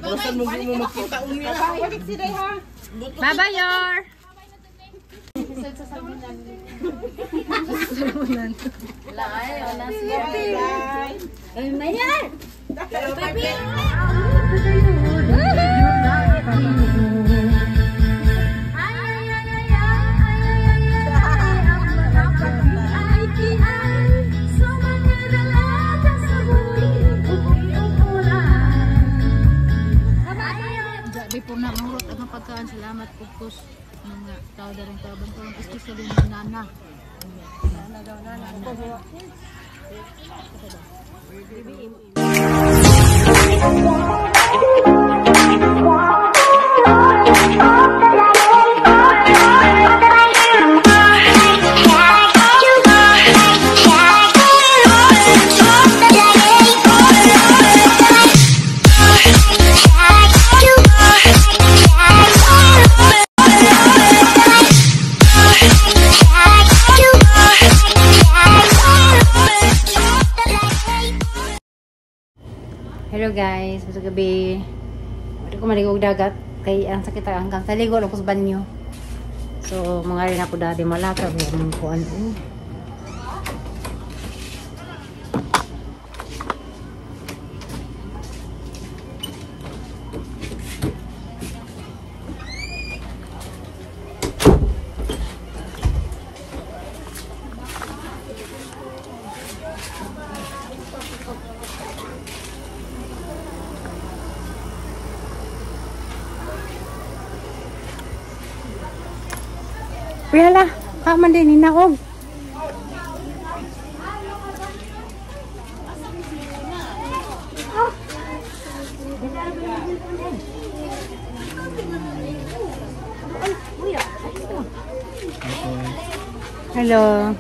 Basta mo makita unya. Balik si Day ha. Bye-bye, Yor! Bye. Mayor! Gabi po na mahurot ang pagkaan. Salamat po po mga tao darang tabang ko, especially mga nana. Nana daw, nana. Hello guys, sa gabi. Wala ko maligo og dagat kay ang sakit ang hanggang sa ligo ako sa banyo. So mga rin ako dati malaka may among kuan. Wala, kaman din hinaog. Hello.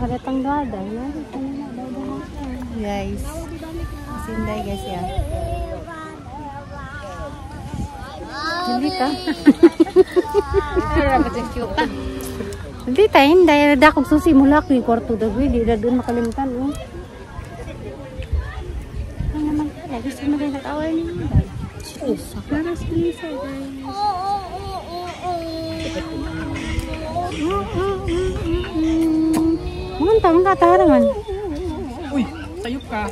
Halatang dada. Guys. Sinday guys ya. Hindi ta. Hindi ta, hindi. Dakog susi mula ko yung kwarto daw. Di na doon makalimutan. Oh. Ano naman? Lagi sa mga nag-away niyo. Para sa Lisa guys. Mga taong kata naman. Uy, sayop ka.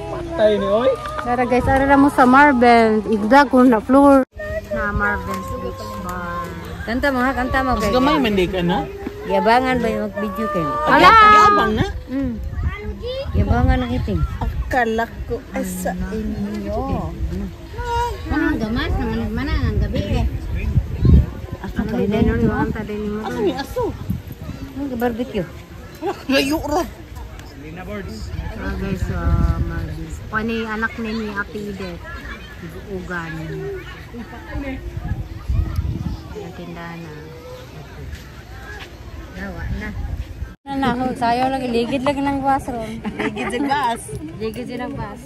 Patay ni oy. Tara guys, ara mo sa Marvel. Igdag ko na floor. Na Marvel's Beach Bar. Kanta mo ha, kanta mo. Mas gamay man di ka na. Yabangan ba yung mag-video kayo? Ala! Yabang na. Yabangan ang iting. Akala ko ay sa inyo. Ano gamas naman mana ang gabi eh. Ano din nun, yung anta din mo. Ano ni aso? Ano barbecue? Layo ra. Ah guys, Marvel's. Pani anak ni Ate Edith. Ugan. Ang tindahan na. Nawa na. Na na, sayo lagi ligid lagi ng bus ron. Ligid sa gas. Ligid siya ng bus.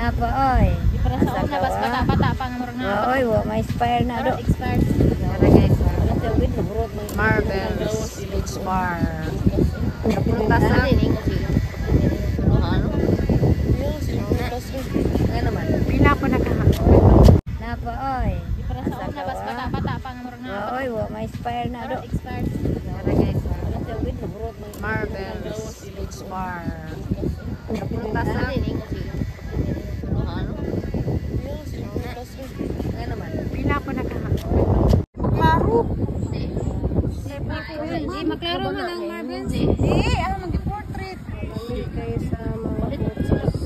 Napa oy. Di para sa una bas bata-bata pa nga murag na. Oy, wa may expire na do. Expired. Tara guys, Marvel's Beach Bar. Punta sa Ano naman? Pila ko nakaha. Napa oy. Di para sa una bas bata-bata pa nga murag na. Oy, wa may expire na do. Expired. Tara guys, Marvel's Beach Bar. Punta sa Ano naman? Pila ko nakaha. Klaro. Di Maklaro man ang Marvins. Eh, ano mag-portrait? Kayo sa mga photos.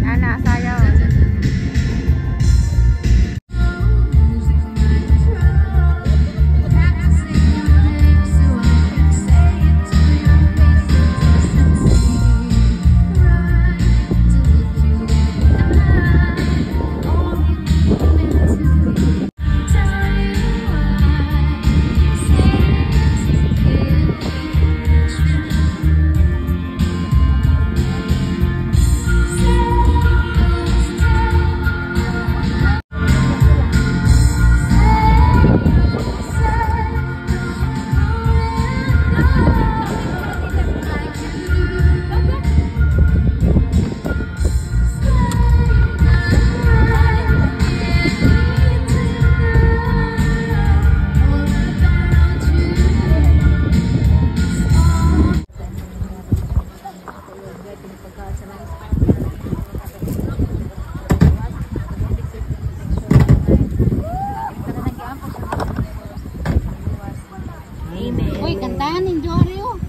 Ana, sayaw. Uy, kantahan ni Jory oh.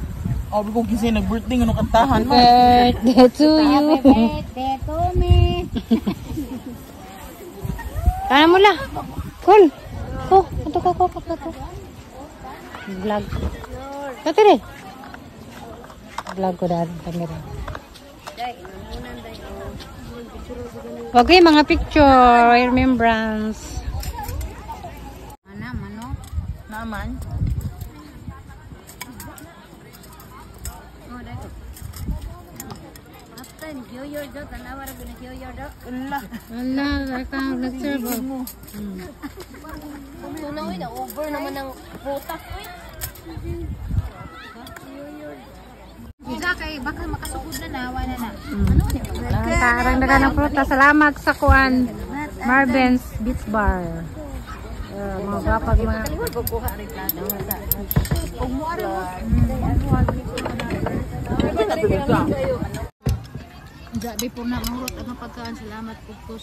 Abi ko kasi nag-birthday ng kantahan mo. Birthday to you. Happy birthday to me. Tara mo la. Cool. Ko, ato ko ko ko ko. Vlog. Katere. Vlog ko dahil camera. Okay, mga picture, remembrance. Ana, mano. Naman. Oh, dai. After yoyo do tanawar ko na yoyo do. Ala. Wala, ka nag-serve. Tunaw na over naman ang prutas uy. Isa kay baka makasugod na nawa na na. Ano ni? Karang daga ng prutas. Salamat sa kuan Marvin's Beach Bar. Mga gwapag mga Grabe po na mahurot ang pagkaan. Salamat po ko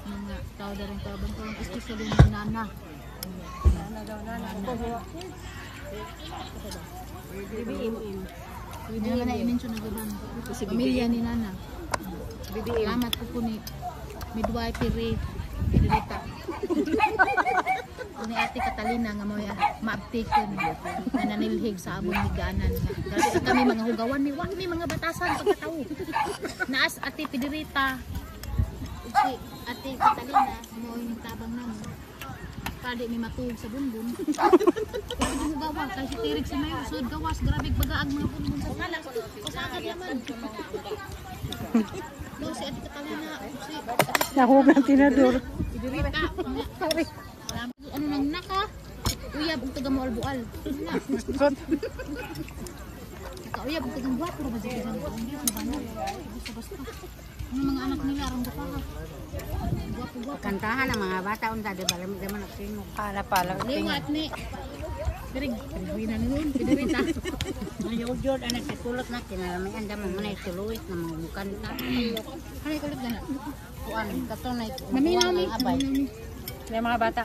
mga tao darang kaban ko especially ni Nana. Hindi naman na i-mention na gaban. Pamilya ni Nana. Salamat po po ni midwife Ray Pirita. Ni Ate Catalina nga mo maabtiken na nanilhig sa among higanan. Grabe kami mga hugawan mi wa mi mga batasan pagkatawo. Naas Ate Pidirita ug si Ate Catalina mo yung tabang namo. Kadi mi matuog sa bunbun. Pwede mo gawa kay si Tirig si Mayor sud gawas grabe bagaag mga bunbun sa sala. Pasagad naman. No, si Ate Catalina ug si Ate Nahug ng tinador. Pidirita. Sorry. Ano nang naka? Uyab og taga Moalboal. Naka uyab og taga gwapo ra ba jud ang Basta basta. Ang mga anak nila aron gwapo. Gwapo gwapo. Kantahan ang mga bata unta di ba lamig naman ang sino. Pala pala. Liwat ni. Dirig, dirigwina ni nun, pidirita. Ayaw jud anak sa kulot na kinalamian damo mo na tuluit na mga mukanta. Ano kulot gana? Kuan kato na Mami nami. abay. May mga bata.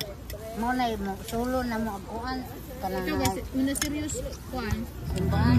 Mo na mo sulo na mo ang kuan kanang Ito guys, una serious kuan. simbahan.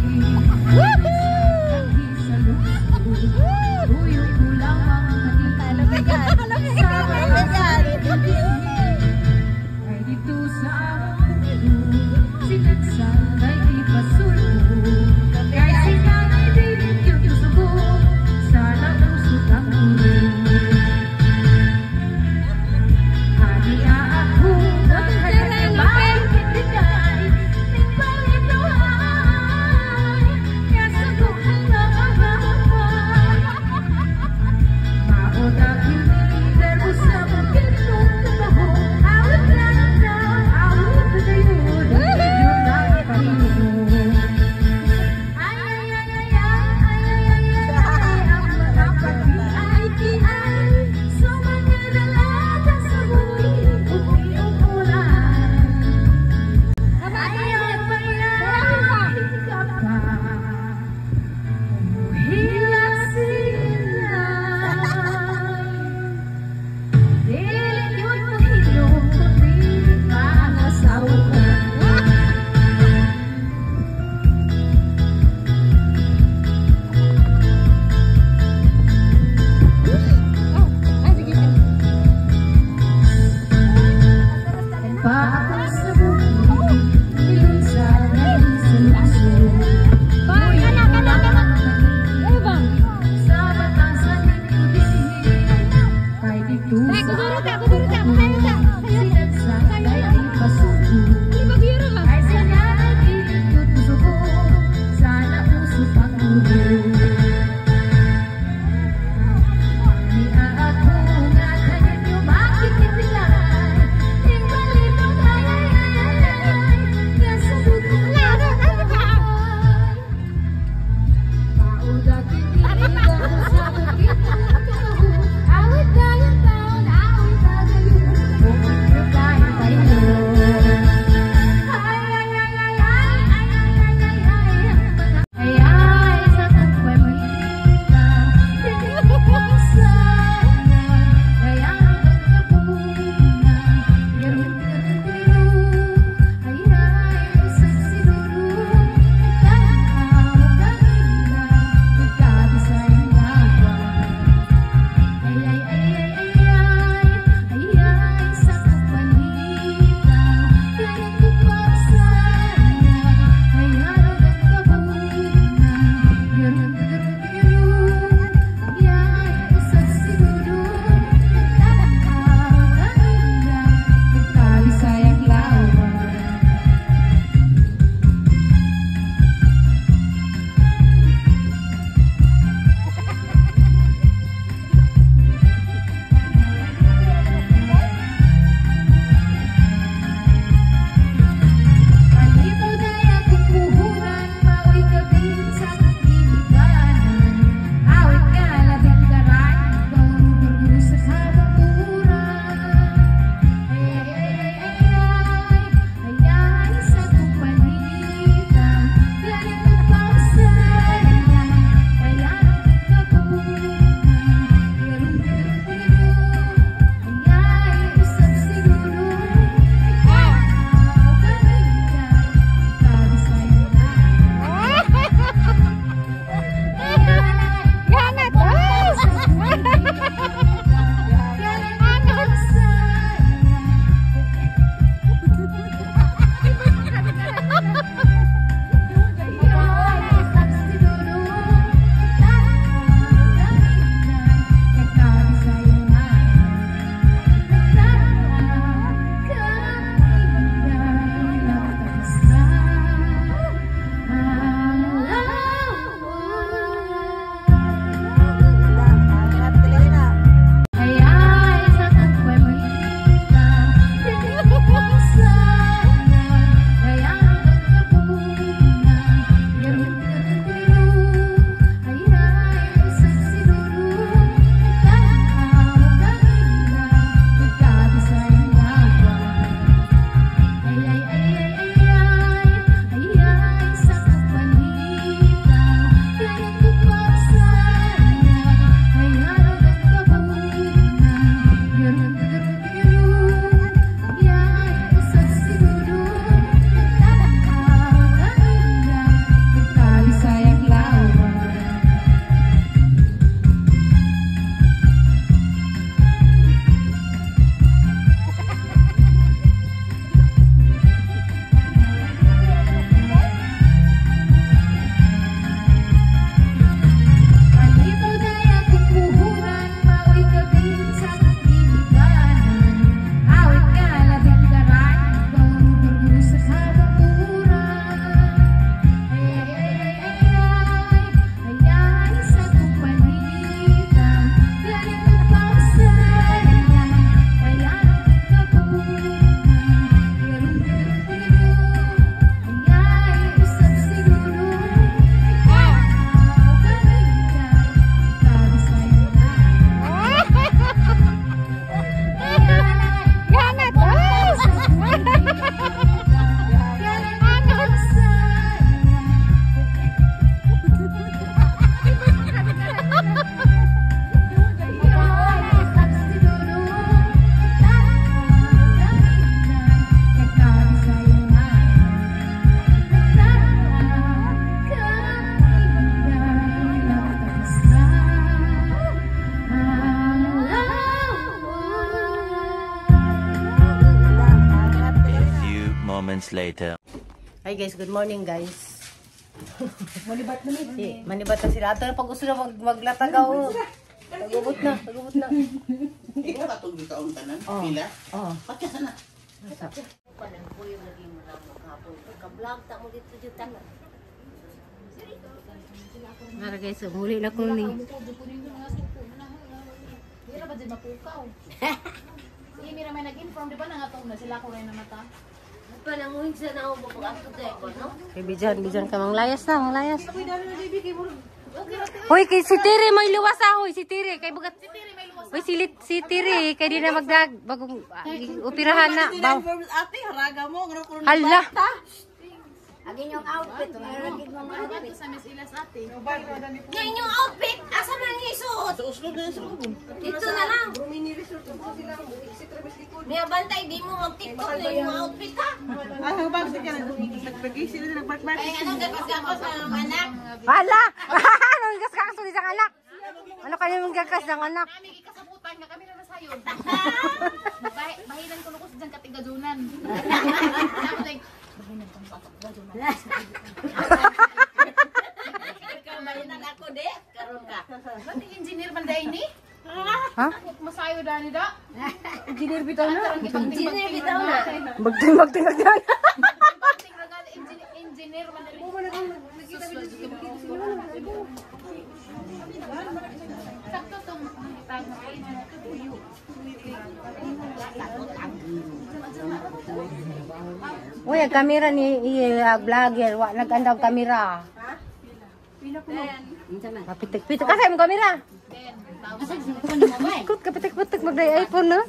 Moments later. Hi guys, good morning guys. Manibat na ni. Manibat na sila. Ato na pag gusto na maglatagaw. Tagubot na, tagubot na. Hindi ko katong gikaon tanan. Pila? Oh. Pakyas na. Mara guys, muli na ko ni. Hira ba dyan mapukaw? Sige, mira may nag-inform, di ba nangatong na sila ko rin na mata? Kay bijan, bijan ka manglayas na, manglayas. Hoy, kay si Tiri may luwas ah, hoy, si Tiri kay bugat. Hoy, si Tiri kay di na magdag bagong operahan na. Baw. Ate, haraga mo. Hala. Agin yung outfit. Meron gid mga outfit. Sa Miss Ilas ate. Ngayon yung outfit, asa man yung isuot? Sa uslod na sa uslod. Dito na lang. Niya bantay, di mo mag-TikTok na yung mga outfit ha. Ay, habang siya nagpag-isip na nagbarkbar. Ay, anong gakas ako sa mga anak? Hala. Anong gas ka sa isang anak? Ano kayo mong gakas ng anak? Kami ikasabutan nga kami na nasayon. Bahinan ko lukos dyan katigadunan. Ako like, bahinan ko sa katigadunan. Kamayinan ako de, karon ka. Ba't yung engineer man dahil ni? Ha? Masayo dani da. Engineer bitaw na. Engineer bitaw na. Magting magting magting. Engineer man dahil. Sakto tong tag tuyo. Uy, ang kamera ni vlogger, wa nag-andaw kamera. Kapitik-pitik kasi mo kamera. Kut kapitik-pitik magday iPhone no.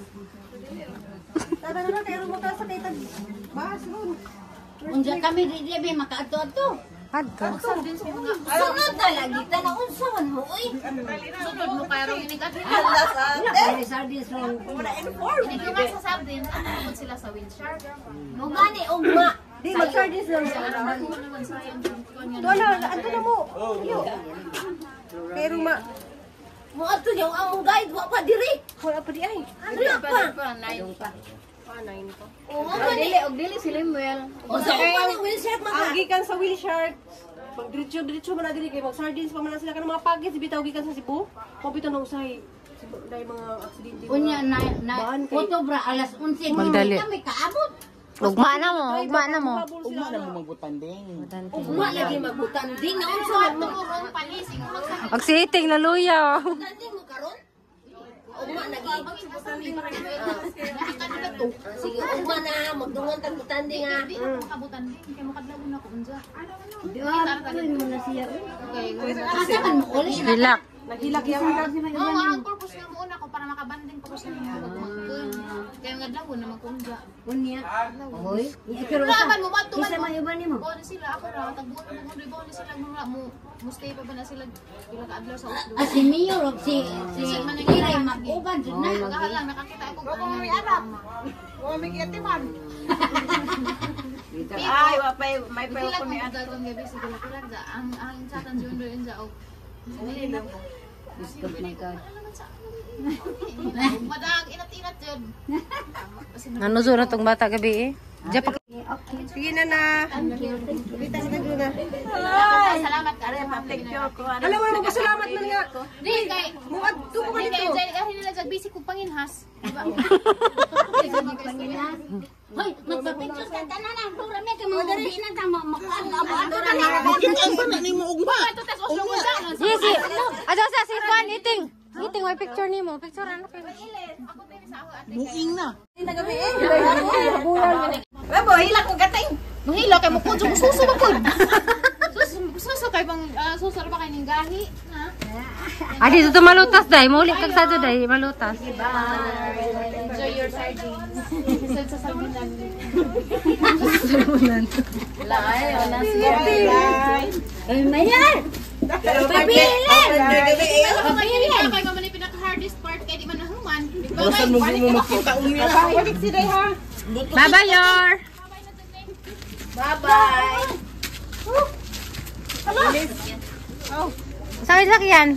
Unsa kami di di makaadto-adto. Adto. Sunod na lagi ta na unsa man mo oy. Sunod mo kayo rin inig at Wala sardines ron. Inig nga sa sardines, ano sila sa wheelchair. Mo gani ugma. Di, mag-sardines lang. Ito na, ato na mo. Yo. Pero ma... Mo adto yung among guide wa pa diri. Wala pa di ay. Wala pa. Oo, man dili og dili si Lemuel. Unsa pa ni wheelchair man Ang gikan sa wheelchair, pag diretso-diretso man na diri kay mag sardines pa man na sila kanang mga package bitaw gikan sa Cebu. Mo bitaw na usahay dahil mga aksidente. Unya na na Baan kay- Otobra alas 11 Magdali. kami kaabot. Ugma na mo, ugma na mo. Ugma na mo magbutanding. Ugma lagi magbutanding na unsa man mo. Wrong palis, ingon magsa Agsiting na luya. Butanding mo karon? Ugma lagi. Sige, ugma na magdungan tag butanding ha. Di na ko makabutan din, kay makadlawon ako unja. Asa man mo uli na. Hilak. Naghilak yang Oo, ang purpose nga mo una ko para makabanding pa ko sa inyo magmagkun. Kaya nga adlaw na magkunja. Unya. Hoy, pero Laban mo madto man Isa mo. man iba nimo. Bo na sila ako ra tagbuon na buon bo na sila mga mo mo stay pa ba na sila pila ka adlaw sa Oslo. Ah, si Mayor og si si Kiray mag-uban jud na. Nagahan lang nakakita ako kung may arap. Ay, wa pa may Hindi lang kung dalton gabi sa pila pila ang chatan jud do inja og. Gusto my God. Madag inat-inat jud. Nanuzo na tong bata gabi eh. Diya pa Sige na na. Kita sa na. Salamat ka. Alam mo magpasalamat man nga. Di kay Mo adto mo Di kay dito. Jay kasi nila jag busy kung panginhas. Di ba? Hoy, magpa-picture ka tanan ang pura mi kay mga ubi na ta makuan ka ba ato ra na. Kitaan ba na nimo ugma? Ito tas Oslo mo dyan. Yes, si. Ato sa si Juan iting. Iting may picture nimo. Picture ano kayo? Ako tayo sa ako ate. Buing na. Mahila kay mo kudyo suso ba pud. Suso suso kay bang suso ra ba kay ning gahi na. Ah, dito to malutas dai. Muli kag sado dai malutas. Enjoy your sardines. Sa sardinan. Ay, Mayor. Pabilin. Pabilin. Kay man pinaka hardest part kay di man nahuman. Basta mo mo magkita unya. Bye bye yor. Bye-bye. Sa sakyan.